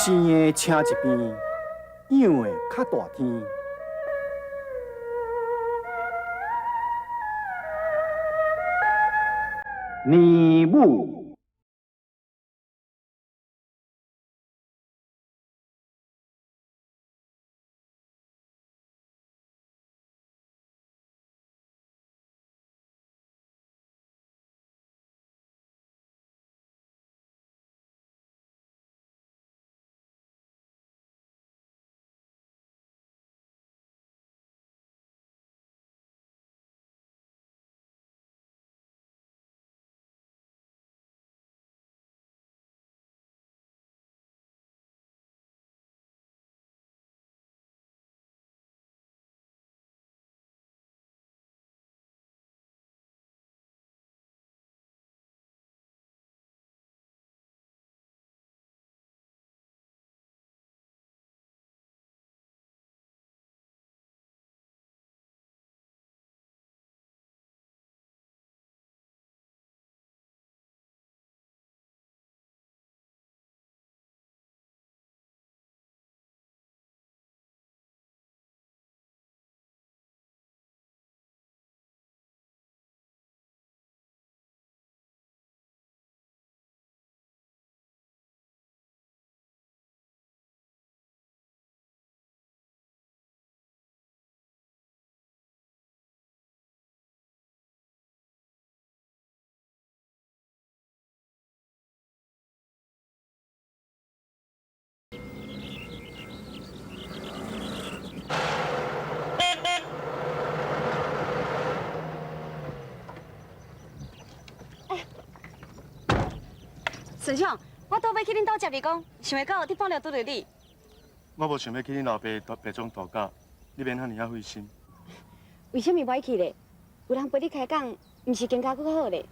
生的晟一邊，養的較大天。年母。顺昌，我拄欲去恁兜接你讲，想袂到伫半路拄著你。我无想欲去恁老爸白种大甲，你免遐尔仔费心。为啥物无爱去咧？有人陪你开讲，毋是更加阁较好咧？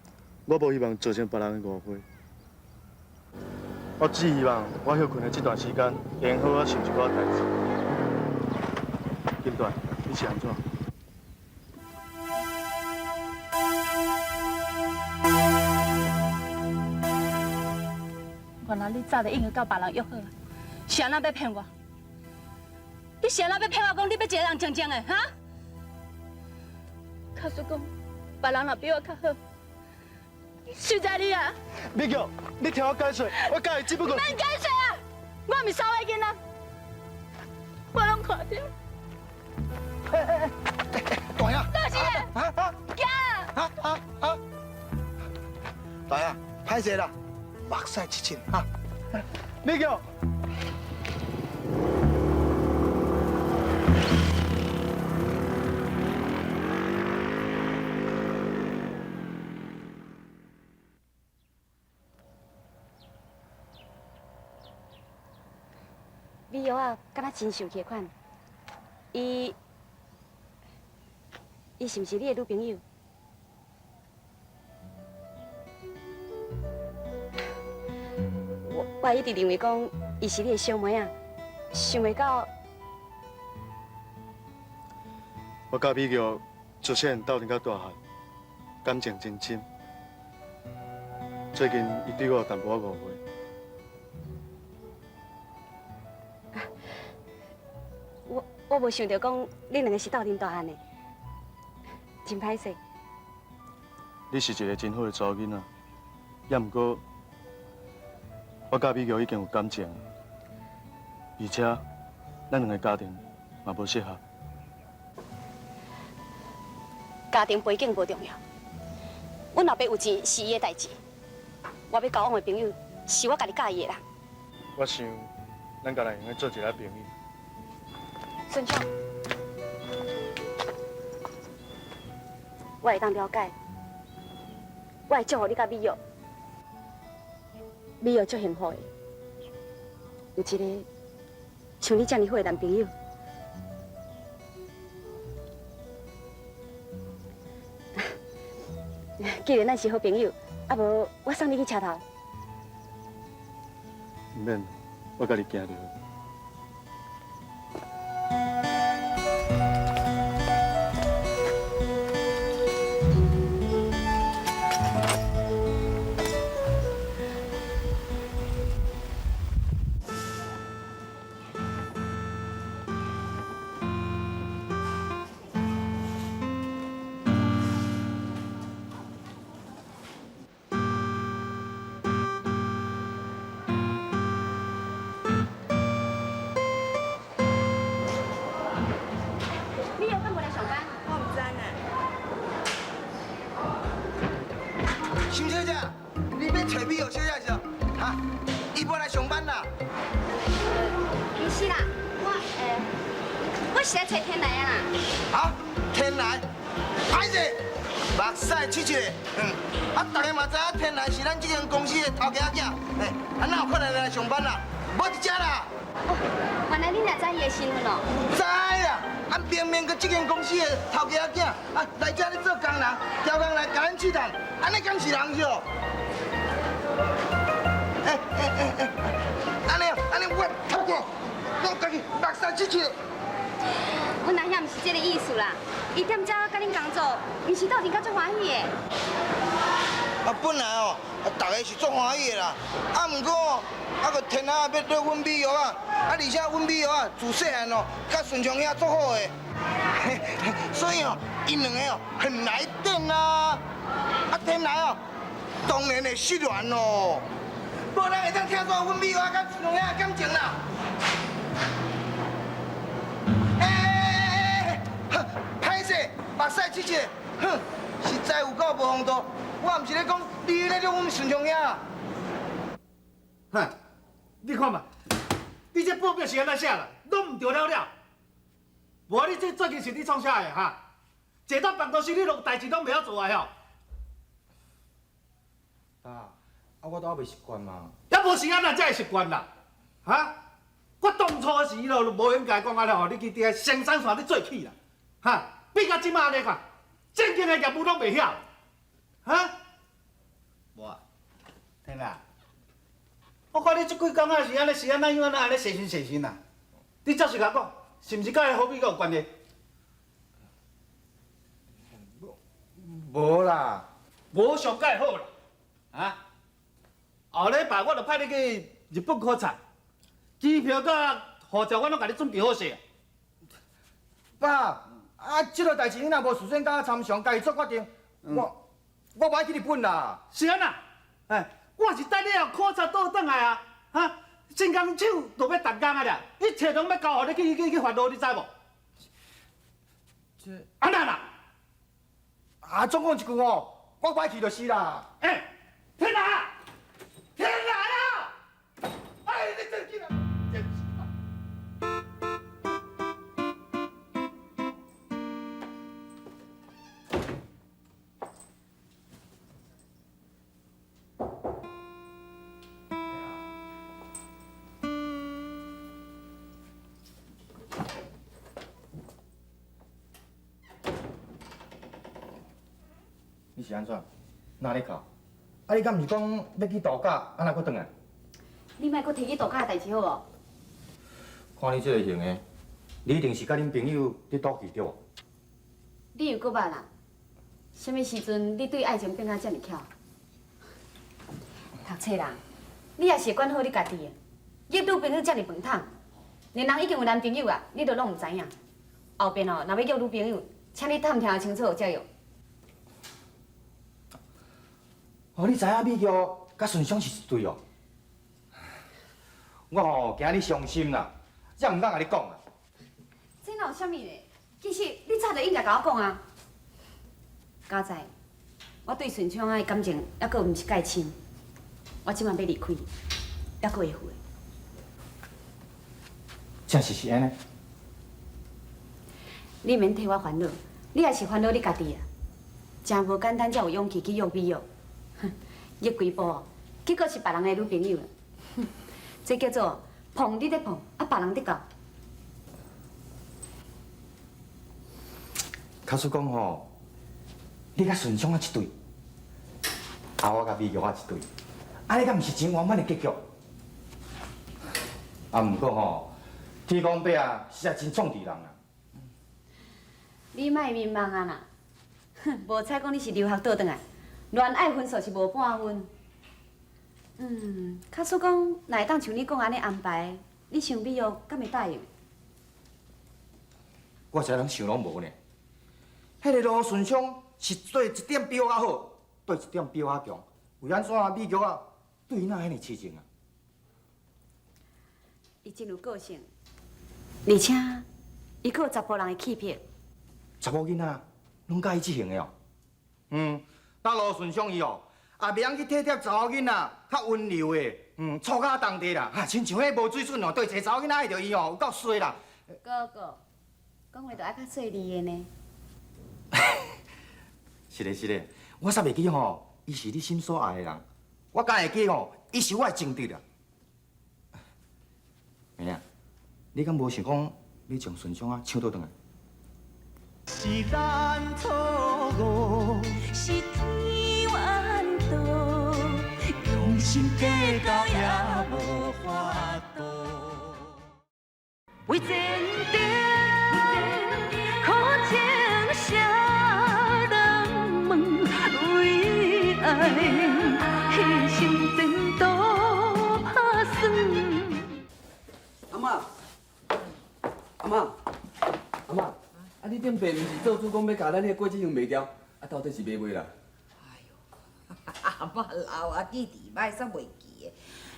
我无希望造成别人的误会。我只希望我歇睏的这段时间，会用好好想一寡代志。金段，你是按怎？原来你早就已经佮别人约好了，是按怎欲骗我？你是按怎欲骗我讲你欲一个人静静的，哈？假使讲别人若比我较好，实在你啊！美玉，你听我解释，我佮伊只不过…… 免解释啊！我毋是骚的囡仔，我拢看著。哎哎哎，大爷！老师，啊啊！行啊啊啊！大爷，歹势啦。目屎一凊哈，美玉，美玉啊，敢若真受气款。伊，伊是毋是你的女朋友？我一直认为讲，伊是你的小妹仔，想袂到。我佮美玉自细汉斗阵到大汉，感情真深。最近伊对我有淡薄仔误会。我无想著讲，恁两个是斗阵大汉的，真歹势。你是一个真好的查某囡仔，也毋过。我佮美玉已经有感情，而且咱两个家庭嘛无适合。家庭背景无重要，阮老爸有钱是伊的代志，我欲交往的朋友是我家己佮意的人。我想，咱敢若会用做一下朋友。顺昌，我会当了解，我会祝福你佮美玉。美玉足幸福的，有一个像你这么好的男朋友。既然咱是好朋友，啊无我送你去车头。毋免，我家己行就好。你欲揣美玉小姐是？哈，伊无来上班啦。毋是啦，我是来揣天来的啦。啊，天来，歹势，目屎拭一下，啊，大家嘛知影天来是咱这间公司的头家囝，哎，啊，哪有可能来上班啦？无伫遮啦。哦，原来你也知伊的身份哦。知啦，啊，明明阁这间公司的头家囝，啊，来遮咧做工人，调工来共咱试探，按呢敢是人是哦？哎哎哎哎，按呢按呢我头家，我家己目屎拭一下。阮阿兄毋是这个意思啦，伊踮遮佮恁工作，毋是斗阵较足欢喜的。啊，本来哦，大家是足欢喜的啦。啊，毋过哦，啊阁天仔欲约阮美玉啊，啊，而且阮美玉啊，自细汉哦，佮顺昌兄足好的，所以哦，𪜶两个哦，很来电啊。啊，天来哦，当然会失联咯。无人会当拆散阮美玉佮顺昌兄的感情啦。哎哎哎，歹势，目屎拭一下，哼，实在有够无风度。我毋是咧讲你咧约阮顺昌兄啊。哼，你看嘛，你这报表是按怎写啦？拢毋对了了。无你这最近是咧创啥的哈？坐到办公室你落代志拢袂晓做啊吼？爸，啊我都还袂习惯嘛。犹无时间咱才会习惯啦，哈？我当初时咯，无应该讲按呢吼，你去伫遐生产线咧做起啦，哈？变到这马按呢看，正经的业务拢袂晓，哈？无啊，天啊！我看你这几工啊是按呢，是按怎样按呢按呢细心细心啊？你照实共讲，是毋是佮彼何美玉有关系？无啦，无上盖好啦，啊！后礼拜我就派你去日本考察，机票佮护照我拢共你准备好势。爸，啊，这个代志你若无事先佮我参详，家己做决定，我无爱去日本啦。是按怎？哎，我是等你后考察倒转来啊，哈，新工手就欲动工啊啦，一切拢欲交予你去去去烦恼，你知无？这按怎啦？啊，总共一句哦，我无爱去就是啦。哎，天来，天来啊！哎，你真紧啊！真是。你是按怎？哪咧哭？啊，你敢毋是讲欲去度假，啊哪阁转来？你莫阁提起度假的代志好无？看你这个形的，你一定是佮恁朋友伫赌气对无？你又阁捌啦？啥物时阵你对爱情变甲遮尔巧？读册啦，你也是会管好你家己的。约女朋友遮尔饭桶，连人已经有男朋友啊，你都拢毋知影。后边哦，若欲约女朋友，请你探听清楚才约。哦，你知影美玉佮顺昌是一对哦？我吼惊你伤心啦，才毋敢共你讲啦。这哪有啥物咧？其实你早就应该共我讲啊。佳哉，我对顺昌的感情犹阁毋是介深，我这马欲离开，犹阁会赴的。真是是按呢？你免替我烦恼，你也是烦恼你家己啊。真无简单，才有勇气去约美玉。哼，约几步，结果是别人的女朋友。哼，这叫做碰你咧碰，啊别人咧教。假使讲吼，你佮顺昌啊一对，啊我佮美玉啊一对，按呢敢毋是真圆满的结局？啊，毋过吼，天公伯啊，实在真创治人啊。你莫迷茫啊啦，哼，无彩讲你是留学倒转来，恋爱分数是无半分。假使讲，若会当像你讲按呢安排，你想美玉敢会答应？我啥拢想拢无呢。彼个罗顺昌是对一点比我较好，对一点比我较强。为按怎美玉啊对伊哪遐尔痴情啊？伊真有个性，而且伊阁有查埔人的气魄。查某囡仔拢佮意这型的哦。那罗顺昌伊哦，也袂晓去體貼查某囡仔，較溫柔的，嗯，醋較重地啦，哈，親像彼無水準哦，對一个查某囡仔愛著伊哦，有夠衰啦。哥哥，講話著愛較細膩的呢。是的，是的，我煞袂記吼，伊是你心所愛的人，我敢會記吼，伊是我的情敵啦。妹仔，你敢無想講欲將順昌啊搶倒轉來？是咱錯誤，是天怨道，用心計較也無法度。為前程，苦情誰人問？為愛犧牲前途拍算。阿嬤，阿嬤，阿嬤，啊你頂擺毋是做主講欲共咱彼个果子園賣掉，啊到底是賣袂啦？阿嬤老啊，記治歹，煞袂記的。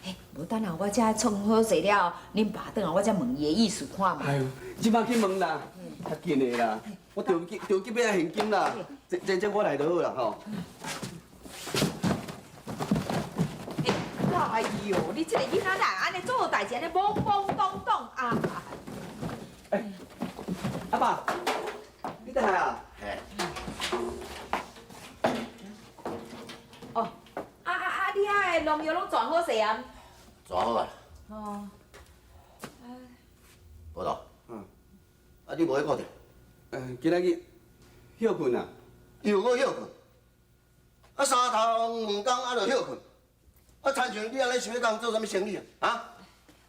欸，無等下我遮創好勢了，恁爸轉來我才問伊的意思看覓。哎喲，這擺去問啦，較緊的啦，我著急著急欲愛現金啦，這這這我來就好啦吼。哎喲，你這个囡仔哪會按呢做代誌按呢懵懵懂懂啊？欸，阿爸，你轉來啊？嘿。哦，啊啊啊！你遐的農藥攏轉好勢啊？轉好啊。哦。報道。嗯。啊，你無去顧著？今仔日歇睏啊。又閣歇睏？啊，三頭兩工啊，就歇睏。啊，親像你按呢想欲共人做啥物生意啊？啊？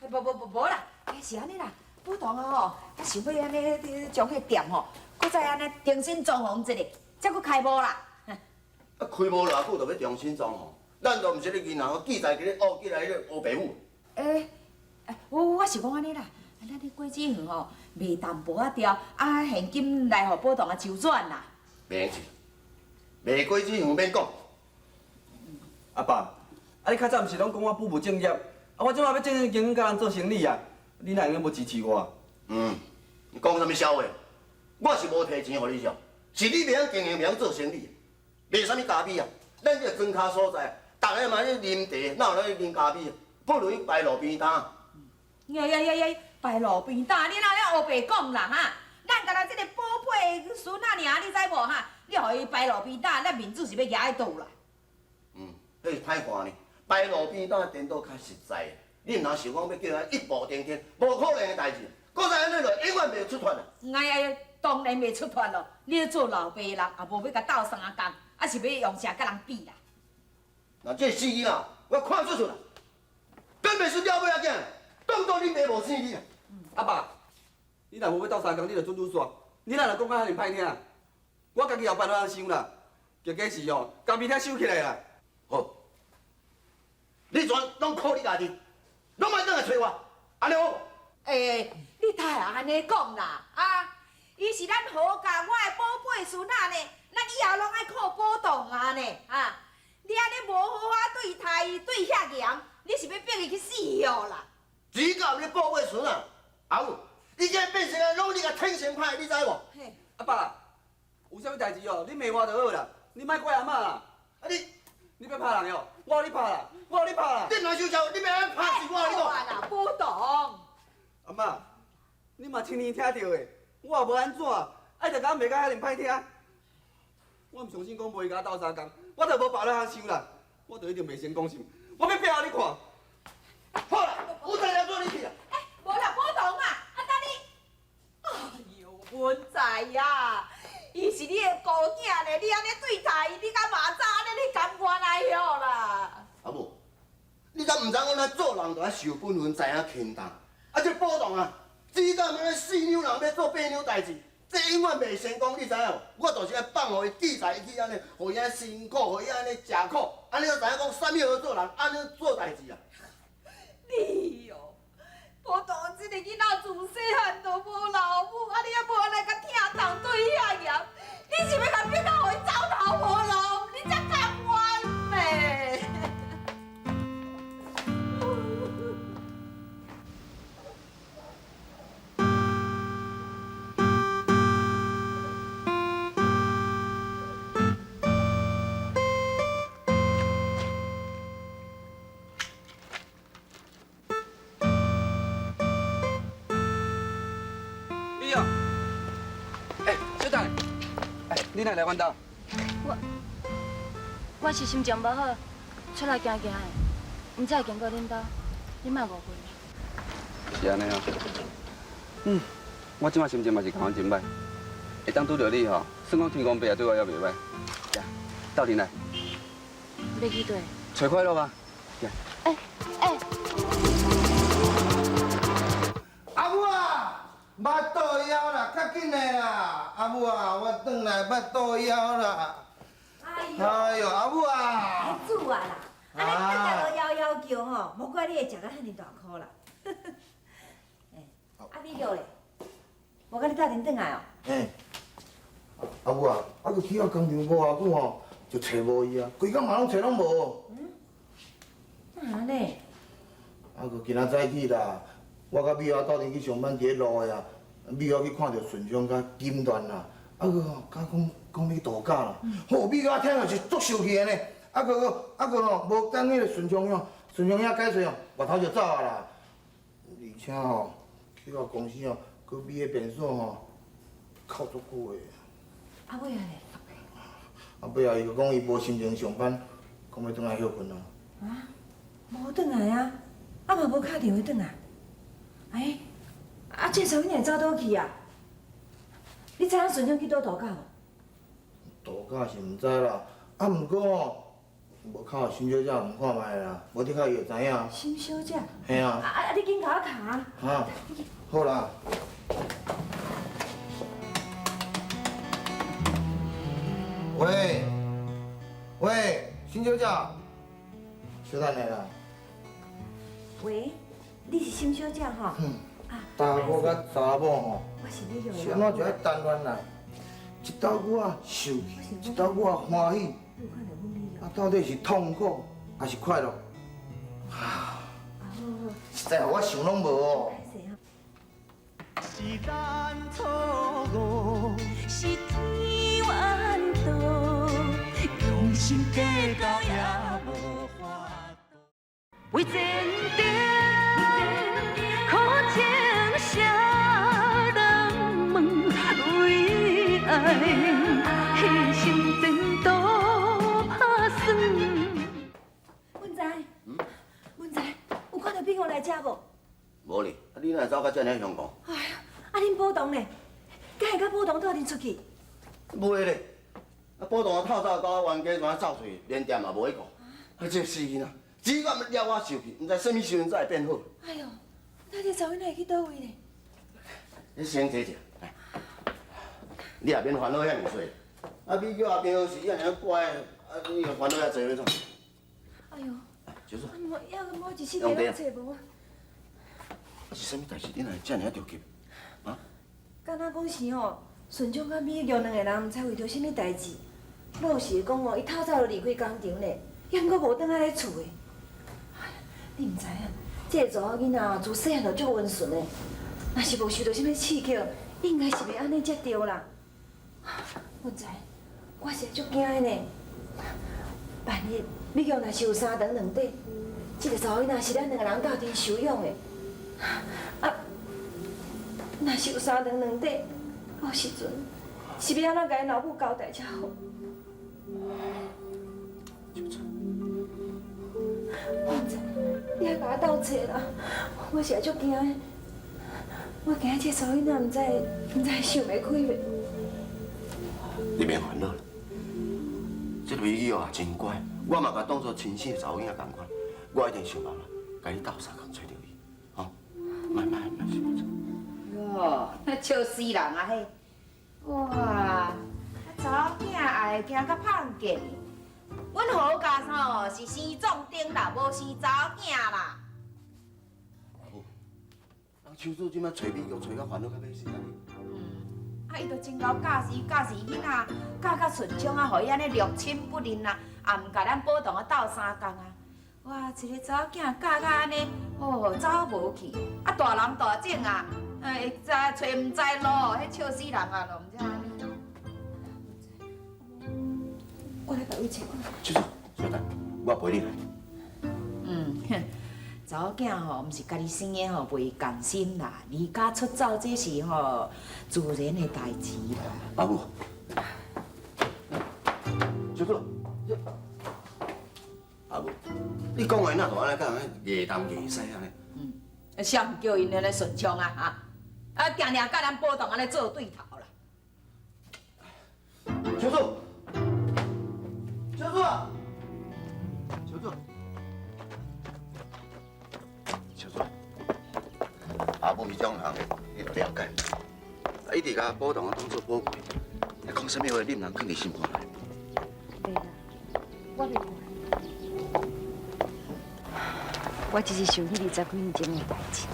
無無無無啦，是按呢啦，寶堂啊吼，啊想欲按呢將彼店吼，閣再按呢重新裝潢一下，才閣開幕啦。啊，開幕偌久就欲重新裝潢？咱都毋是咧銀行，記載佇咧烏起來咧烏白母。欸，我我是講按呢啦，咱彼果子園吼賣淡薄仔掉，啊現金來予寶堂啊周轉啦。袂用錢，賣果子園免講。阿爸，啊你較早毋是攏講我不務正業，啊我這擺欲正正經經共人做生意啊，你哪會用無支持我？嗯，你講啥物痟話？我是無提錢予你燒，是你袂曉經營，袂曉做生意，賣啥物咖啡啊？咱這個莊跤所在，逐个嘛咧啉茶，哪有咧啉咖啡啊？不如去擺路邊攤。呀呀呀呀！擺路邊攤，你哪咧烏白講啦哈？咱干焦這个寶貝孫仔爾，你知無哈？你予伊擺路邊攤，咱面子是欲攑佇佗啦？嗯，彼是歹看呢。擺路邊攤顛倒較實在，你毋通想講欲叫伊一步登天，無可能的代誌。閣再按呢落，永遠袂出脫啦。哎呀，當然袂出脫咯！你咧做老爸人，也無欲共鬥相共，啊是欲用啥共人比啦？那這死囡仔，我看出出啦，敢袂順了尾仔囝，當作恁爸無生你啊！阿爸，你若無欲鬥相共，你就準拄煞。你哪若講甲遐爾歹聽，我家己有辦法想啦。結果是哦，咖啡廳收起來啦。好，你全攏靠你家己，攏莫轉來揣我，按呢好無？欸，你哪會按呢講啦？啊，伊是咱何家我的寶貝孫仔呢，咱以後攏愛靠寶堂啊呢，啊！你按呢無好好對待伊，對遐嚴，你是欲逼伊去死哦啦？只教你寶貝孫仔，阿母，伊這變成啊，攏你共天成歹，你知無？阿爸，有啥物代誌哦？你罵我就好啦，你莫怪阿嬤啦。啊你，你欲拍人喲？我予你拍啦，我予你拍啦。你若想笑，你欲按呢拍死我，你講。啦，寶堂。阿嬤，你嘛親耳聽著的，我也無按怎，愛就共我罵甲遐爾歹聽。我毋相信講袂共我鬥相共，我就無別通想啦，我就一定袂成功心，我欲拼予你看。好啦，有才料做你去啦。欸，無啦，寶堂啊，啊等你。哎喲，文才啊，伊是你的姑囝呢，你按呢對待伊，你敢嘛知按呢？你甘願來曉啦？阿母，你敢毋知講咱做人就愛守本分，知影輕重。啊，這寶堂啊，只敢按呢四兩人欲做八兩代誌，這永遠袂成功，你知影無？我就是愛放予伊記在伊去按呢，予伊按呢辛苦，予伊按呢食苦，按呢才知影講啥物號做人，按呢做代誌啊。你哦，寶堂這个囡仔自細漢就無老母，啊你猶無來共疼痛對遐嚴，你是欲共逼到予伊走投無路，你才甘願咩？你哪來阮兜？我是心情無好，出來行行的，毋知會經過恁兜，你莫誤會。是按呢哦。嗯，我這擺心情嘛是共款真䆀，會當拄著你吼，算講天公伯也對我猶袂䆀。來，鬥陣來。欲去佗？揣快樂啊！來。欸欸。阿母啊，腹肚枵啦，較緊的啦！阿母啊，我轉來腹肚枵啦！哎呦，阿母啊！煮啊啦，按呢轉來就枵枵叫吼，無怪你會食甲遐爾大箍啦。欸，阿美玉咧，無佮你鬥陣轉來哦。欸，阿母啊，啊閣去到工廠無偌久吼，就揣無伊啊，規工嘛攏揣攏無。嗯？哪會按呢？啊，閣今仔早起啦，我佮美玉鬥陣去上班，佇咧路的啊，美玉去看著順昌佮金鑾啦，啊閣吼，敢講講欲度假啦，吼，美玉聽著是足生氣的呢，啊閣啊閣吼，無等彼个順昌兄，順昌兄解釋哦，回頭就走啊啦。而且吼，去到公司哦，閣美个便所吼，哭足久的。啊尾仔咧？啊尾仔伊就講伊無心情上班，講欲轉來歇睏啊。啊？無轉來啊？啊嘛無敲電話轉來？哎，啊這查某囡仔會走佗去啊？你知影順昌去佗度假無？度假是毋知啦，啊毋過吼，無敲予沈小姐問看覓啦，無的確伊會知影。沈小姐？嘿啊。啊啊！你緊共我敲啊！哈，好啦。喂，喂，沈小姐，小等下啦。喂，你是沈小姐吼？嗯。查某佮查某吼，是按怎就愛談戀愛？一斗久仔受氣，一斗久仔歡喜，啊，到底是痛苦還是快樂？啊，實在予我想攏無哦。是咱錯誤，是天緣道，用心計較也無法度。為前程，苦情誰人問？為愛犧牲前途拍算。文才，文才，有看著美玉來遮無？無咧，啊你哪會走到遮爾雄講？哎呀，啊恁寶堂咧，敢會佮寶堂鬥陣出去？袂咧，啊寶堂透早甲我冤家怎走出去，連店嘛無去顧。啊這個死囡仔，只管惹我受氣，毋知啥物時陣才會變好。哎呦，那這查某囡仔會去佗位咧？你先坐者，來，你也免煩惱遐爾濟。啊美玉啊平常時遐爾乖，啊你又煩惱遐濟欲創啥？哎呦，就是。啊無，猶閣無一世界攏揣無。啊是啥物代誌？你哪會遮爾著急？啊？敢若講是吼，順昌佮美玉兩個人毋知為著啥物代誌，老實講哦，伊透早就離開工廠咧，猶閣無轉來咧厝的。你毋知影，這個查某囡仔自細漢就足溫順的，若是無受著啥物刺激，應該是袂按呢遮著啦。文才，我是足驚的呢。萬一美玉若是有三長兩短，這個查某囡仔是咱兩個人鬥陣收養的。啊，若是有三長兩短，到時陣是欲按怎共𪜶老母交代才好？文才，你愛共我鬥揣啦，我是足驚的，我驚這查某囡仔毋知毋知想袂開袂。你免煩惱啦，這個美玉啊真乖，我嘛共當做親生的查某囡仔仝款，我一定想辦法共你鬥相共揣著伊，吼！莫莫莫想這。喲，笑死人啊彼！哇，查某囝愛驚甲胖見。阮何家吼是生壯丁啦，無生查某囝啦。阿母，人秋子這擺揣美玉揣甲煩惱甲欲死按呢。啊，伊就真𠢕教示教示囡仔，教甲順昌啊，予伊按呢六親不認啊，也毋共咱寶堂啊鬥相共啊。哇，一个查某囝教甲按呢，哦，走無去，啊，大人大種啊，會知揣毋知路，彼笑死人啊，就毋知按呢。我來共伊揣看。秋子，稍等，我陪你來。嗯，哼，查某囝吼，毋是家己生的吼，袂甘心啦，離家出走這是吼自然的代誌啦。阿母，你讲话哪就按呢，敢硬东硬西按呢？谁毋叫𪜶按呢顺昌啊？哈！啊，定定佮咱宝堂按呢做对头啦。秋柱，秋柱，秋柱，秋柱，阿母彼种人，你著了解。啊，一直共宝堂当做宝贝，你讲啥物话，你毋通囥伫心肝内。袂啦，我袂看。我只是想起20几年前的代志。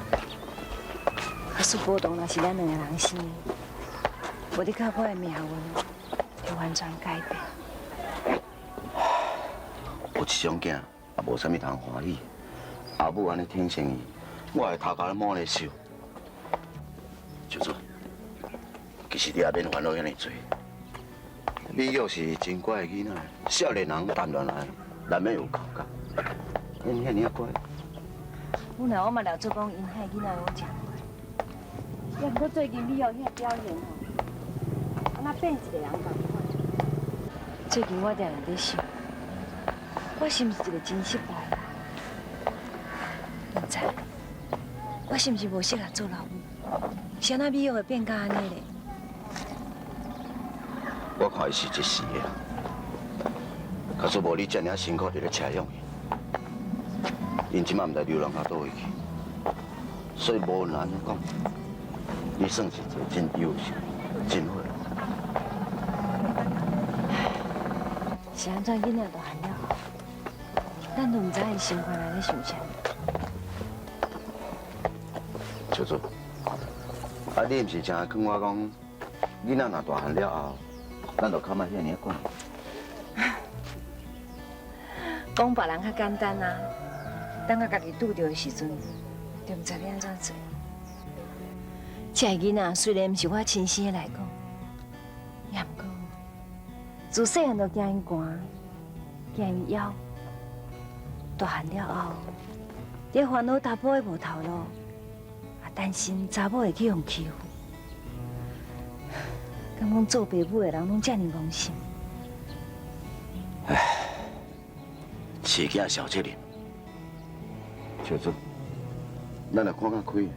假使宝堂若是咱两个人生的，无的确我的命运会完全改变。有一种囝，也无啥物通欢喜。阿母按呢挺生伊，我的头壳咧满咧想。秋柱，其实你也免烦恼遐尔济。美玉是真乖的囡仔，少年人谈恋爱难免有口角。𪜶遐尔仔乖。本来我嘛料做讲𪜶遐囡仔拢真乖，也毋过最近美玉遐表现吼，敢若变一个人仝款。最近我定定咧想，我是毋是一个真失败的人？毋知，我是毋是无适合做老母？是按怎美玉会变甲按呢咧？我看伊是一时的啦，假使无你遮尔辛苦伫咧车养伊，𪜶这马毋知流浪到佗位去，所以无论按怎讲，你算是一个真优秀、真好的人。是按怎囡仔大汉了后，咱都毋知𪜶心肝内咧想啥。秋柱，啊，你毋是常常劝我讲，囡仔若大汉了后，咱就较莫遐尔管。讲别人较简单啊，等我家己拄著的时阵，就毋知欲按怎做。这个囡仔虽然毋是我亲生的来讲，也毋过自细汉就惊𪜶寒，惊𪜶枵，大汉了后，伫烦恼查埔的无头路，也担心查某会去予欺负。敢讲做爸母的人拢遮尔戆心？唉，饲囝受责任，秋柱，咱若看较开。